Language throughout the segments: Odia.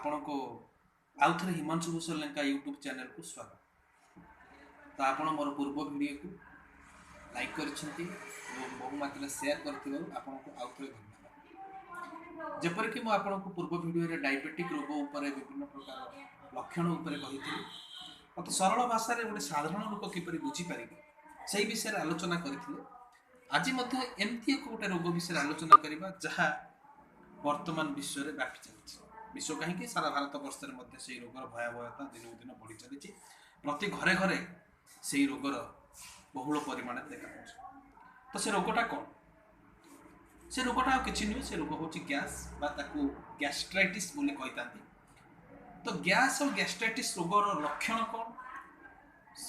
ଆପଣଙ୍କୁ ଆଉ ଥରେ ହିମାଂଶୁ ଭୂଷଣ ଲେଙ୍କା ୟୁଟ୍ୟୁବ୍ ଚ୍ୟାନେଲକୁ ସ୍ୱାଗତ। ତ ଆପଣ ମୋର ପୂର୍ବ ଭିଡ଼ିଓକୁ ଲାଇକ୍ କରିଛନ୍ତି ଏବଂ ବହୁ ମାତ୍ରାରେ ସେୟାର କରିଥିବାରୁ ଆପଣଙ୍କୁ ଆଉ ଥରେ ଧନ୍ୟବାଦ। ଯେପରିକି ମୁଁ ଆପଣଙ୍କୁ ପୂର୍ବ ଭିଡ଼ିଓରେ ଡାଇବେଟିକ୍ ରୋଗ ଉପରେ ବିଭିନ୍ନ ପ୍ରକାର ଲକ୍ଷଣ ଉପରେ କହିଥିଲି, ଅତି ସରଳ ଭାଷାରେ ଗୋଟେ ସାଧାରଣ ଲୋକ କିପରି ବୁଝିପାରିବେ ସେଇ ବିଷୟରେ ଆଲୋଚନା କରିଥିଲେ। ଆଜି ମଧ୍ୟ ଏମିତି ଏକ ଗୋଟେ ରୋଗ ବିଷୟରେ ଆଲୋଚନା କରିବା ଯାହା ବର୍ତ୍ତମାନ ବିଶ୍ୱରେ ବ୍ୟାପି ଚାଲିଛି। ବିଶ୍ୱ କାହିଁକି, ସାରା ଭାରତ ବର୍ଷରେ ମଧ୍ୟ ସେଇ ରୋଗର ଭୟାବହତା ଦିନକୁ ଦିନ ବଢ଼ି ଚାଲିଛି। ପ୍ରତି ଘରେ ଘରେ ସେଇ ରୋଗର ବହୁଳ ପରିମାଣରେ ଦେଖାଯାଉଛି। ତ ସେ ରୋଗଟା କ'ଣ? ସେ ରୋଗଟା ଆଉ କିଛି ନୁହେଁ, ସେ ରୋଗ ହେଉଛି ଗ୍ୟାସ୍ ବା ତାକୁ ଗ୍ୟାଷ୍ଟ୍ରାଇଟିସ୍ ବୋଲି କହିଥାନ୍ତି। ତ ଗ୍ୟାସ୍ ଆଉ ଗ୍ୟାଷ୍ଟ୍ରାଇଟିସ୍ ରୋଗର ଲକ୍ଷଣ କ'ଣ,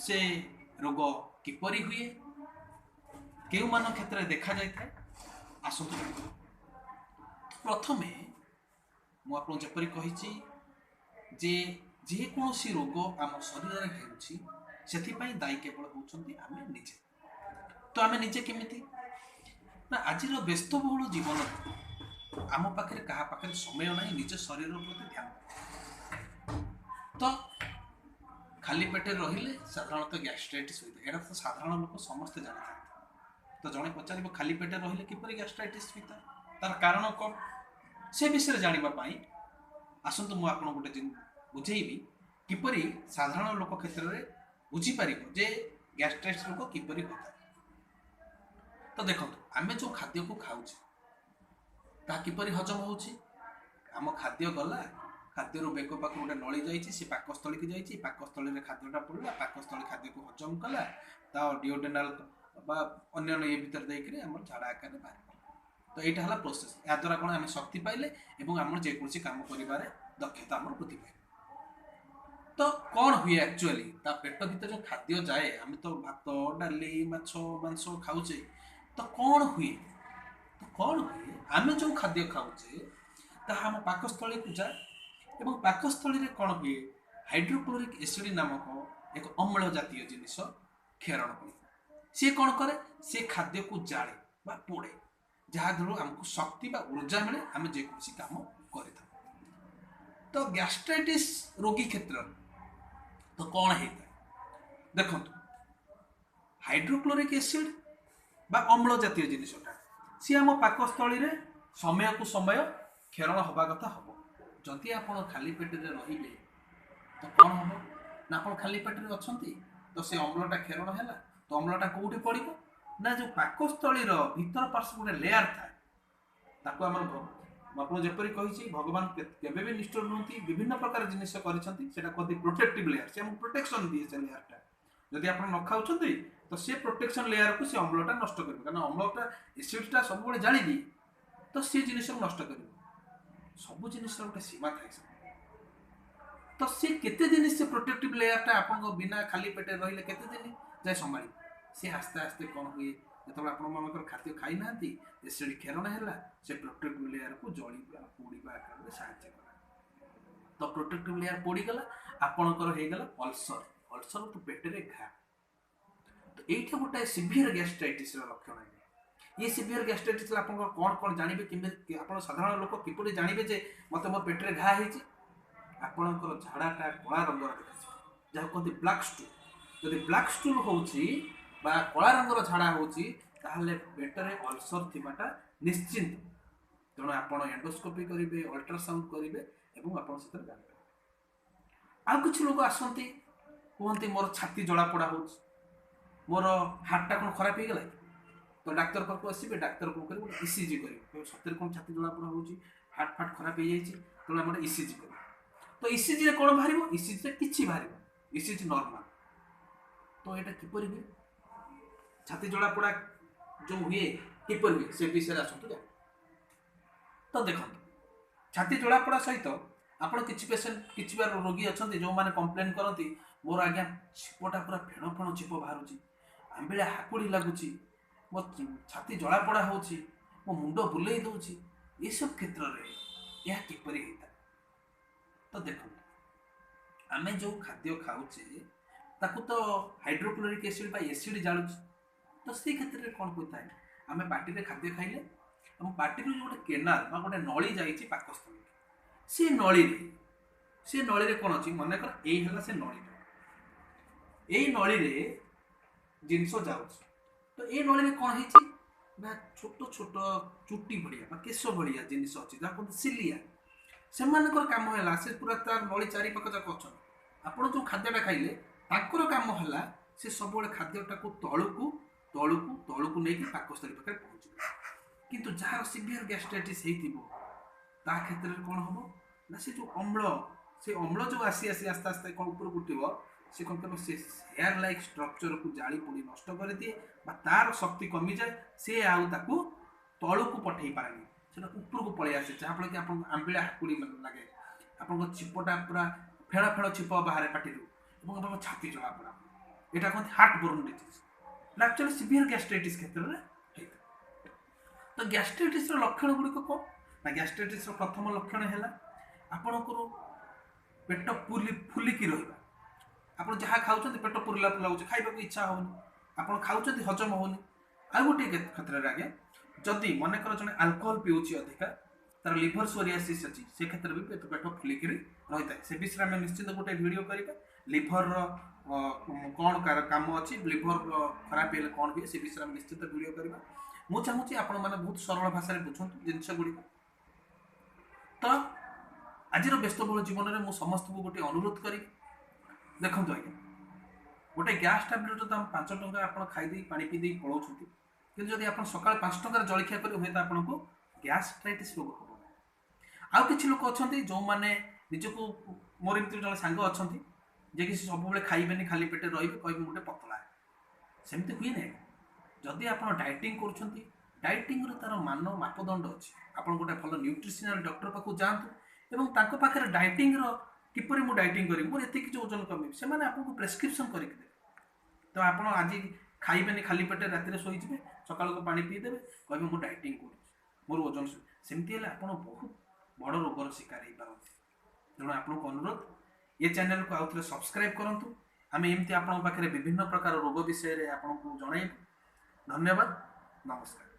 ସେ ରୋଗ କିପରି ହୁଏ, କେଉଁମାନଙ୍କ କ୍ଷେତ୍ରରେ ଦେଖାଯାଇଥାଏ, ଆସନ୍ତୁ ଜାଣିବା। ପ୍ରଥମେ ମୁଁ ଆପଣଙ୍କୁ ଯେପରି କହିଛି ଯେ ଯେକୌଣସି ରୋଗ ଆମ ଶରୀରରେ ହେଉଛି ସେଥିପାଇଁ ଦାୟୀ କେବଳ ହେଉଛନ୍ତି ଆମେ ନିଜେ। ତ ଆମେ ନିଜେ କେମିତି ନା ଆଜିର ବ୍ୟସ୍ତବହୁଳ ଜୀବନରେ ଆମ ପାଖରେ କାହା ପାଖରେ ସମୟ ନାହିଁ ନିଜ ଶରୀର ପ୍ରତି ଧ୍ୟାନ। ତ ଖାଲି ପେଟରେ ରହିଲେ ସାଧାରଣତଃ ଗ୍ୟାଷ୍ଟ୍ରାଇଟିସ୍ ହୋଇଥାଏ, ଏଇଟା ତ ସାଧାରଣ ଲୋକ ସମସ୍ତେ ଜାଣିଥାନ୍ତି। ତ ଜଣେ ପଚାରିବ ଖାଲି ପେଟରେ ରହିଲେ କିପରି ଗ୍ୟାଷ୍ଟ୍ରାଇଟିସ୍ ହୋଇଥାଏ, ତାର କାରଣ କ'ଣ, ସେ ବିଷୟରେ ଜାଣିବା ପାଇଁ ଆସନ୍ତୁ ମୁଁ ଆପଣଙ୍କୁ ଗୋଟେ ବୁଝେଇବି କିପରି ସାଧାରଣ ଲୋକ କ୍ଷେତ୍ରରେ ବୁଝିପାରିବ ଯେ ଗ୍ୟାଷ୍ଟ୍ରାଇଟିସ୍ ରୋଗ କିପରି ହୋଇଥାଏ। ତ ଦେଖନ୍ତୁ, ଆମେ ଯେଉଁ ଖାଦ୍ୟକୁ ଖାଉଛେ ତାହା କିପରି ହଜମ ହେଉଛି। ଆମ ଖାଦ୍ୟ ଗଲା, ଖାଦ୍ୟରୁ ବେକ ପାଖରୁ ଗୋଟେ ନଳୀ ଯାଇଛି, ସେ ପାକସ୍ଥଳୀକି ଯାଇଛି, ପାକସ୍ଥଳୀରେ ଖାଦ୍ୟଟା ପଡ଼ିଲା, ପାକସ୍ଥଳୀ ଖାଦ୍ୟକୁ ହଜମ କଲା, ତା ଡିଓଡେନାଲ ବା ଅନ୍ୟାନ୍ୟ ଇଏ ଭିତରେ ଦେଇକରି ଆମର ଝାଡ଼ା ଆକାରରେ ବାହାରି ପଡ଼ିଲା। ତ ଏଇଟା ହେଲା ପ୍ରୋସେସ୍। ଏହାଦ୍ୱାରା କ'ଣ ଆମେ ଶକ୍ତି ପାଇଲେ ଏବଂ ଆମର ଯେକୌଣସି କାମ କରିବାରେ ଦକ୍ଷତା ଆମର ବୃଦ୍ଧି ପାଇବ। ତ କ'ଣ ହୁଏ ଆକ୍ଚୁଆଲି, ତା ପେଟ ଭିତରେ ଯେଉଁ ଖାଦ୍ୟ ଯାଏ, ଆମେ ତ ଭାତ, ଡାଲି, ମାଛ, ମାଂସ ଖାଉଛେ, ତ କ'ଣ ହୁଏ? ତ କ'ଣ ହୁଏ, ଆମେ ଯେଉଁ ଖାଦ୍ୟ ଖାଉଛେ ତାହା ଆମ ପାକସ୍ଥଳୀକୁ ଯାଏ ଏବଂ ପାକସ୍ଥଳୀରେ କ'ଣ ହୁଏ, ହାଇଡ୍ରୋକ୍ଲୋରିକ୍ ଏସିଡ୍ ନାମକ ଏକ ଅମ୍ଳ ଜାତୀୟ ଜିନିଷ କ୍ଷରଣ କରେ। ସିଏ କ'ଣ କରେ, ସେ ଖାଦ୍ୟକୁ ଜାଳେ ବା ପୋଡ଼େ, ଯାହାଦ୍ୱାରା ଆମକୁ ଶକ୍ତି ବା ଉର୍ଜା ମିଳେ, ଆମେ ଯେକୌଣସି କାମ କରିଥାଉ। ତ ଗ୍ୟାଷ୍ଟ୍ରାଇଟିସ୍ ରୋଗୀ କ୍ଷେତ୍ରରେ ତ କ'ଣ ହେଇଥାଏ ଦେଖନ୍ତୁ, ହାଇଡ୍ରୋକ୍ଲୋରିକ୍ ଏସିଡ୍ ବା ଅମ୍ଳ ଜାତୀୟ ଜିନିଷଟା ସିଏ ଆମ ପାକସ୍ଥଳୀରେ ସମୟକୁ ସମୟ କ୍ଷରଣ ହେବା କଥା ହେବ। ଯଦି ଆପଣ ଖାଲି ପେଟରେ ରହିବେ ତ କ'ଣ ହେବ ନା, ଆପଣ ଖାଲି ପେଟରେ ଅଛନ୍ତି ତ ସେ ଅମ୍ଳଟା କ୍ଷରଣ ହେଲା, ତ ଅମ୍ଳଟା କେଉଁଠି ପଡ଼ିବ ନା ଯେଉଁ ପାକସ୍ଥଳୀର ଭିତର ପାର୍ଶ୍ୱ ଗୋଟେ ଲେୟାର ଥାଏ, ତାକୁ ଆମର ମୁଁ ଆପଣଙ୍କୁ ଯେପରି କହିଛି ଭଗବାନ କେବେ ବି ନିଷ୍ଠୁର ନୁହନ୍ତି, ବିଭିନ୍ନ ପ୍ରକାର ଜିନିଷ କରିଛନ୍ତି, ସେଇଟା କୁହନ୍ତି ପ୍ରୋଟେକ୍ଟିଭ୍ ଲେୟାର। ସେ ଆମକୁ ପ୍ରୋଟେକ୍ସନ୍ ଦିଏ ସେ ଲେୟାରଟା। ଯଦି ଆପଣ ନ ଖାଉଛନ୍ତି ତ ସେ ପ୍ରୋଟେକ୍ସନ୍ ଲେୟାରକୁ ସେ ଅମ୍ଳଟା ନଷ୍ଟ କରିବ, କାରଣ ଅମ୍ଳଟା ଏସିଡ୍ଟା ସବୁବେଳେ ଜାଳିଦିଏ, ତ ସେ ଜିନିଷକୁ ନଷ୍ଟ କରିବ। ସବୁ ଜିନିଷର ଗୋଟେ ସୀମା ଥାଏ। ତ ସେ କେତେ ଦିନ ସେ ପ୍ରୋଟେକ୍ଟିଭ୍ ଲେୟାରଟା ଆପଣଙ୍କ ବିନା ଖାଲି ପେଟରେ ରହିଲେ କେତେ ଦିନ ଯାଏ ସମ୍ଭାଳିବ? ସେ ଆସ୍ତେ ଆସ୍ତେ କ'ଣ ହୁଏ, ଯେତେବେଳେ ଆପଣ ମାନଙ୍କର ଖାଦ୍ୟ ଖାଇନାହାନ୍ତି, ଏସିଡ୍ କ୍ଷରଣ ହେଲା, ସେ ପ୍ରୋଟେକ୍ଟିଭ୍ ଲେୟାରକୁ ଜଳିବା ପୋଡ଼ିବା ଆକାରରେ ସାହାଯ୍ୟ କଲା। ତ ପ୍ରୋଟେକ୍ଟିଭ୍ ଲେୟାର ପୋଡ଼ିଗଲା, ଆପଣଙ୍କର ହେଇଗଲା ଅଲସର। ଅଲସର ତ ପେଟରେ ଘା। ତ ଏଇଟା ଗୋଟେ ସିଭିୟର ଗ୍ୟାଷ୍ଟ୍ରାଇଟିସ୍ର ଲକ୍ଷଣ। ଇଏ ସିଭିୟର ଗ୍ୟାଷ୍ଟ୍ରାଇଟିସ୍ ହେଲେ ଆପଣଙ୍କର କ'ଣ କ'ଣ ଜାଣିବେ, କେମିତି ଆପଣ ସାଧାରଣ ଲୋକ କିପରି ଜାଣିବେ ଯେ ମୋତେ ମୋ ପେଟରେ ଘା ହେଇଛି? ଆପଣଙ୍କର ଝାଡ଼ାଟା କଳା ରଙ୍ଗର ଦେଖାଯିବ, ଯାହାକୁ କୁହନ୍ତି ବ୍ଲାକ୍ ଷ୍ଟୁଲ୍। ଯଦି ବ୍ଲାକ୍ ଷ୍ଟୁଲ୍ ହେଉଛି ବା କଳା ରଙ୍ଗର ଝାଡ଼ା ହେଉଛି, ତାହେଲେ ପେଟରେ ଅଲସର ଥିବାଟା ନିଶ୍ଚିନ୍ତ। ତେଣୁ ଆପଣ ଏଣ୍ଡୋସ୍କୋପି କରିବେ, ଅଲ୍ଟ୍ରାସାଉଣ୍ଡ କରିବେ ଏବଂ ଆପଣ ସେଥିରେ ଜାଣିପାରିବେ। ଆଉ କିଛି ଲୋକ ଆସନ୍ତି, କୁହନ୍ତି ମୋର ଛାତି ଜଳାପୋଡ଼ା ହେଉଛି, ମୋର ହାର୍ଟଟା କ'ଣ ଖରାପ ହେଇଗଲା କି? ତ ଡାକ୍ତର ପାଖକୁ ଆସିବେ, ଡାକ୍ତର କ'ଣ କରିବ, ଗୋଟେ ଇସିଜି କରିବ। ସତରେ କ'ଣ ଛାତି ଜଳାପୋଡ଼ା ହେଉଛି, ହାର୍ଟ ଫାର୍ଟ ଖରାପ ହେଇଯାଇଛି, ତେଣୁ ଆମେ ଗୋଟେ ଇସିଜି କରିବୁ। ତ ଇସିଜିରେ କ'ଣ ବାହାରିବ? ଇସିଜିରେ କିଛି ବାହାରିବ, ଇସିଜି ନର୍ମାଲ। ତ ଏଇଟା କିପରି ହୁଏ, ଛାତି ଜଳାପୋଡ଼ା ଯେଉଁ ହୁଏ କିପରି ହୁଏ ସେ ବିଷୟରେ ଆସନ୍ତୁ ଜାଣିବା। ତ ଦେଖନ୍ତୁ, ଛାତି ଜଳାପୋଡ଼ା ସହିତ ଆପଣ କିଛି ପେସେଣ୍ଟ, କିଛି ବାର ରୋଗୀ ଅଛନ୍ତି ଯେଉଁମାନେ କମ୍ପ୍ଲେନ୍ କରନ୍ତି, ମୋର ଆଜ୍ଞା ଛିପଟା ପୁରା ଫେଣ ଫେଣ ଛିପ ବାହାରୁଛି, ଆମ୍ବିଳା ହାକୁଡ଼ି ଲାଗୁଛି, ମୋ ଛାତି ଜଳାପୋଡ଼ା ହେଉଛି, ମୋ ମୁଣ୍ଡ ବୁଲେଇ ଦେଉଛି। ଏସବୁ କ୍ଷେତ୍ରରେ ଏହା କିପରି ହେଇଥାଏ? ତ ଦେଖନ୍ତୁ, ଆମେ ଯେଉଁ ଖାଦ୍ୟ ଖାଉଛେ ତାକୁ ତ ହାଇଡ୍ରୋକ୍ଲୋରିକ୍ ଏସିଡ୍ ବା ଏସିଡ୍ ଜାଳୁଛି। ତ ସେଇ କ୍ଷେତ୍ରରେ କ'ଣ ହୋଇଥାଏ, ଆମେ ପାଟିରେ ଖାଦ୍ୟ ଖାଇଲେ ଆମ ପାଟିରୁ ଯେଉଁ ଗୋଟେ କେନାଲ ବା ଗୋଟେ ନଳୀ ଯାଇଛି ପାକସ୍ଥଳୀ, ସେ ନଳୀରେ ସେ ନଳୀରେ କ'ଣ ଅଛି? ମନେକର ଏଇ ହେଲା ସେ ନଳୀଟା, ଏଇ ନଳୀରେ ଜିନିଷ ଯାଉଛି। ତ ଏଇ ନଳୀରେ କ'ଣ ହେଇଛି ନା ଛୋଟ ଛୋଟ ଚୁଟି ଭଳିଆ ବା କେଶ ଭଳିଆ ଜିନିଷ ଅଛି, ଯାହା କୁହନ୍ତି ସିଲିଆ। ସେମାନଙ୍କର କାମ ହେଲା ସେ ପୁରା ତାର ନଳୀ ଚାରିପାଖ ଯାକ ଅଛନ୍ତି। ଆପଣ ଯେଉଁ ଖାଦ୍ୟଟା ଖାଇଲେ ତାଙ୍କର କାମ ହେଲା ସେ ସବୁବେଳେ ଖାଦ୍ୟଟାକୁ ତଳକୁ ତଳକୁ ତଳକୁ ନେଇକି ପାକସ୍ଥଳୀ ପାଖରେ ପହଞ୍ଚିବେ। କିନ୍ତୁ ଯାହାର ସିଭିୟର ଗ୍ୟାଷ୍ଟ୍ରାଇଟିସ୍ ହେଇଥିବ ତା କ୍ଷେତ୍ରରେ କ'ଣ ହେବ ନା ସେ ଯେଉଁ ଅମ୍ଳ, ସେ ଅମ୍ଳ ଯେଉଁ ଆସି ଆସି ଆସ୍ତେ ଆସ୍ତେ କ'ଣ ଉପରକୁ ଉଠିବ, ସେ କ'ଣ କରିବ, ସେ ହେୟାର ଲାଇକ୍ ଷ୍ଟ୍ରକ୍ଚରକୁ ଜାଳି ପୋଡ଼ି ନଷ୍ଟ କରିଦିଏ ବା ତାର ଶକ୍ତି କମିଯାଏ, ସେ ଆଉ ତାକୁ ତଳକୁ ପଠେଇ ପାରେନି, ସେଟା ଉପରକୁ ପଳେଇ ଆସେ, ଯାହାଫଳରେ କି ଆପଣଙ୍କୁ ଆମ୍ବିଳା ହାକୁଡ଼ି ଲାଗେ, ଆପଣଙ୍କ ଛିପଟା ପୁରା ଫେଣ ଫେଣ ଛିପ ବାହାରେ ପାଟିରୁ ଏବଂ ଆପଣଙ୍କ ଛାତି ଜଳା ପୋଡ଼ା। ଏଇଟା କହନ୍ତି ହାର୍ଟ ବର୍ନ ଡିଜିଜ୍। ଏଟା ଆକ୍ଚୁଆଲି ସିଭିୟର ଗ୍ୟାଷ୍ଟ୍ରାଇଟିସ୍ କ୍ଷେତ୍ରରେ ହେଇଥାଏ। ତ ଗ୍ୟାଷ୍ଟ୍ରାଇଟିସ୍ର ଲକ୍ଷଣ ଗୁଡ଼ିକ କ'ଣ ନା ଗ୍ୟାଷ୍ଟ୍ରାଇଟିସ୍ର ପ୍ରଥମ ଲକ୍ଷଣ ହେଲା ଆପଣଙ୍କର ପେଟ ଫୁଲିକି ରହିବା। ଆପଣ ଯାହା ଖାଉଛନ୍ତି ପେଟ ପୁରିଲା ଲାଗୁଛି, ଖାଇବାକୁ ଇଚ୍ଛା ହେଉନି, ଆପଣ ଖାଉଛନ୍ତି ହଜମ ହେଉନି। ଆଉ ଗୋଟିଏ କ୍ଷେତ୍ରରେ ଆଜ୍ଞା, ଯଦି ମନେକର ଜଣେ ଆଲକୋହଲ ପିଉଛି ଅଧିକା, ତାର ଲିଭର ସୋରିଆସିସ୍ ଅଛି, ସେ କ୍ଷେତ୍ରରେ ବି ପେଟ ଫୁଲିକିରି ରହିଥାଏ। ସେ ବିଷୟରେ ଆମେ ନିଶ୍ଚିତ ଗୋଟେ ଭିଡ଼ିଓ କରିବା, ଲିଭରର କ'ଣ କାମ ଅଛି, ଲିଭରର ଖରାପ ହେଲେ କ'ଣ ହୁଏ, ସେ ବିଷୟରେ ଆମେ ନିଶ୍ଚିତ ଭିଡ଼ିଓ କରିବା। ମୁଁ ଚାହୁଁଛି ଆପଣମାନେ ବହୁତ ସରଳ ଭାଷାରେ ବୁଝନ୍ତୁ ଜିନିଷ ଗୁଡ଼ିକ। ତ ଆଜିର ବ୍ୟସ୍ତବହୁଳ ଜୀବନରେ ମୁଁ ସମସ୍ତଙ୍କୁ ଗୋଟିଏ ଅନୁରୋଧ କରିବି, ଦେଖନ୍ତୁ ଆଜ୍ଞା, ଗୋଟେ ଗ୍ୟାସ୍ ଟ୍ୟାବଲେଟ୍ର ଦାମ 5 ଟଙ୍କା, ଆପଣ ଖାଇଦେଇ ପାଣି ପିଇ ଦେଇ ପଳାଉଛନ୍ତି, କିନ୍ତୁ ଯଦି ଆପଣ ସକାଳେ 5 ଟଙ୍କାର ଜଳଖିଆ କରିବେ ହୁଏତ ଆପଣଙ୍କୁ ଗ୍ୟାଷ୍ଟ୍ରାଇଟିସ୍ ରୋଗ ହେବ। ଆଉ କିଛି ଲୋକ ଅଛନ୍ତି ଯେଉଁମାନେ ନିଜକୁ, ମୋର ଏମିତି ଜଣେ ସାଙ୍ଗ ଅଛନ୍ତି ଯିଏକି ସେ ସବୁବେଳେ ଖାଇବେନି, ଖାଲି ପେଟରେ ରହିବେ, କହିବେ ମୁଁ ଗୋଟେ ପତଳା। ସେମିତି ହୁଏ ନାହିଁ। ଯଦି ଆପଣ ଡାଏଟିଂ କରୁଛନ୍ତି, ଡାଏଟିଂର ତାର ମାନ ମାପଦଣ୍ଡ ଅଛି। ଆପଣ ଗୋଟେ ଭଲ ନ୍ୟୁଟ୍ରିସନାଲ ଡକ୍ଟର ପାଖକୁ ଯାଆନ୍ତୁ ଏବଂ ତାଙ୍କ ପାଖରେ ଡାଏଟିଂର କିପରି ମୁଁ ଡାଏଟିଂ କରିବି, ମୋର ଏତିକି କିଛି ଓଜନ କମିବି, ସେମାନେ ଆପଣଙ୍କୁ ପ୍ରେସକ୍ରିପସନ୍ କରିକି ଦେବେ। ତ ଆପଣ ଆଜି ଖାଇବେନି, ଖାଲି ପେଟରେ ରାତିରେ ଶୋଇଯିବେ, ସକାଳକୁ ପାଣି ପିଇଦେବେ, କହିବେ ମୁଁ ଡାଏଟିଂ କରୁଛି, ମୋର ଓଜନ। ସେମିତି ହେଲେ ଆପଣ ବହୁତ ବଡ଼ ରୋଗର ଶିକାର ହେଇପାରନ୍ତି। ତେଣୁ ଆପଣଙ୍କୁ ଅନୁରୋଧ, ଏ ଚ୍ୟାନେଲକୁ ଆଉ ଥରେ ସବସ୍କ୍ରାଇବ୍ କରନ୍ତୁ। ଆମେ ଏମିତି ଆପଣଙ୍କ ପାଖରେ ବିଭିନ୍ନ ପ୍ରକାର ରୋଗ ବିଷୟରେ ଆପଣଙ୍କୁ ଜଣାଇବୁ। ଧନ୍ୟବାଦ, ନମସ୍କାର।